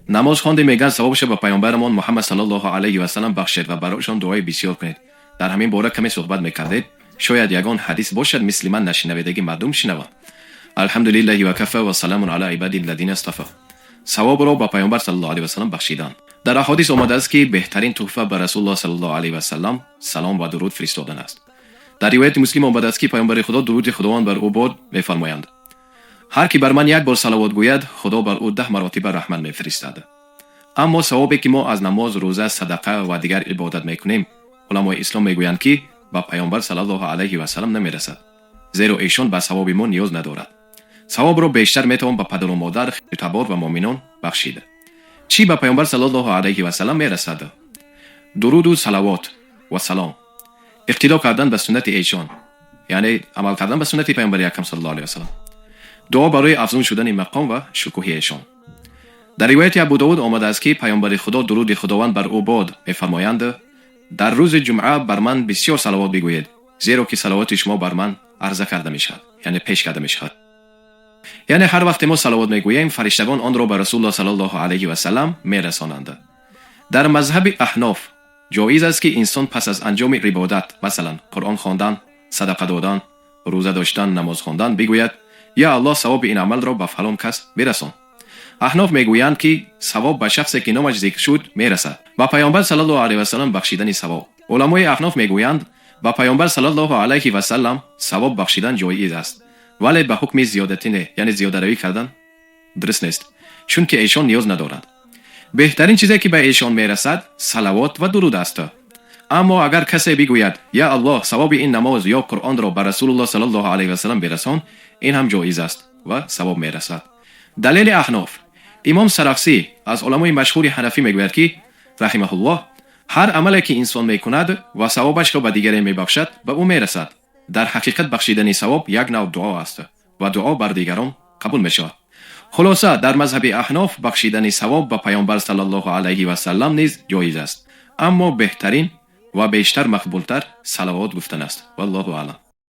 Намоз хондем, мегӯянд, савобашро ба паёмбарамон Муҳаммад саллаллоҳу алайҳи васаллам бахшед ва барояшон дуои бисёр кунед. Дар ҳамин бора каме суҳбат мекардед, шояд ягон ҳадис бошад, мисли ман нашинавидаги мардум шинаванд. Алҳамдулиллаҳи ва кафа ва саламун ала ибади аллазина истафа. Савобро ба паёмбар саллаллоҳу алайҳи васаллам бахшидан. Дар аҳодис омадааст, ки беҳтарин туҳфа ба Расулуллоҳ саллаллоҳу алайҳи васаллам салом ва дуруд фиристодан аст. Дар ривояти Муслим омадааст, ки паёмбари Худо, дуруди Худованд бар ӯ бод, мефармоянд: «Ҳар ки бар ман як бор салавот гӯяд, Худо бар ӯ 10 маротиба раҳмат мефиристад». Аммо савобе ки мо аз намоз, рӯза, садақа ва дигар ибодат мекунем, уламои ислом мегӯянд, ки ба паёмбар саллаллоҳу алайҳи васаллам намерасад, зеро эшон ба савоби мо ниёз надорад. Савобро бештар метавон ба падару модар, табор ва муъминон бахшид. Чӣ ба паёмбар саллаллоҳу алайҳи васаллам мерасад? Дуруду салавот ва салом, иқтидо кардан ба суннати эшон, яъне амал кардан ба суннати паёмбари акрам саллаллоҳу алайҳи васаллам, дуо барои афзун шудани мақом ва шукӯҳи эшон. Дар ривояти Абу Довуд омадааст, ки паёмбари Худо, дуруди Худованд бар ӯ бод, мефармоянд: «Дар рӯзи ҷумъа бар ман бисёр салавот бигӯед, зеро ки салавоти шумо бар ман арза карда мешавад, яъне пеш карда мешавад». Яъне ҳар вақте мо салавот мегӯем, фариштагон онро ба Расулуллоҳ саллаллоҳу алайҳи васаллам мерасонанд. Дар мазҳаби аҳноф ҷоиз аст, ки инсон пас аз анҷоми ибодат, масалан, Қуръон хондан, садақа додан, рӯза доштан, намоз хондан, бигӯяд: «Я Аллоҳ, савоби ин амалро ба фалон кас бирасон». Аҳноф мегӯянд, ки савоб ба шахсе, ки номаш зикр шуд, мерасад. Ба паёмбар саллаллоҳу алайҳи васаллам бахшидани савоб. Уламои аҳноф мегӯянд, ба паёмбар саллаллоҳу алайҳи васаллам савоб бахшидан ҷоиз аст, вале ба ҳукми зиёдатӣ не, яъне зиёдаравӣ кардан дуруст нест, чунки эшон ниёз надоранд. Беҳтарин чизе, ки ба эшон мерасад, салавот ва дуруд аст. Аммо агар касе бигӯяд: «Я Аллоҳ, савоби ин намоз ё Қуръонро ба Расулуллоҳ саллаллоҳу алайҳи васаллам бирасон», ин ҳам ҷоиз аст ва савоб мерасад. Далели аҳноф: имом Сарахсӣ аз уламои машҳури ҳанафӣ мегӯяд, ки раҳимаҳуллоҳ, ҳар амале, ки инсон мекунад ва савобашро ба дигаре мебахшад, ба ӯ мерасад. Дар ҳақиқат бахшидани савоб як нав дуо аст ва дуо бар дигарон қабул мешавад. Хулоса, дар мазҳаби аҳноф бахшидани савоб ба паёмбар саллаллоҳу алайҳи васаллам низ ҷоиз аст, аммо беҳтарин ва бештар мақбултар салавот гуфтан аст. Валлоҳу аълам.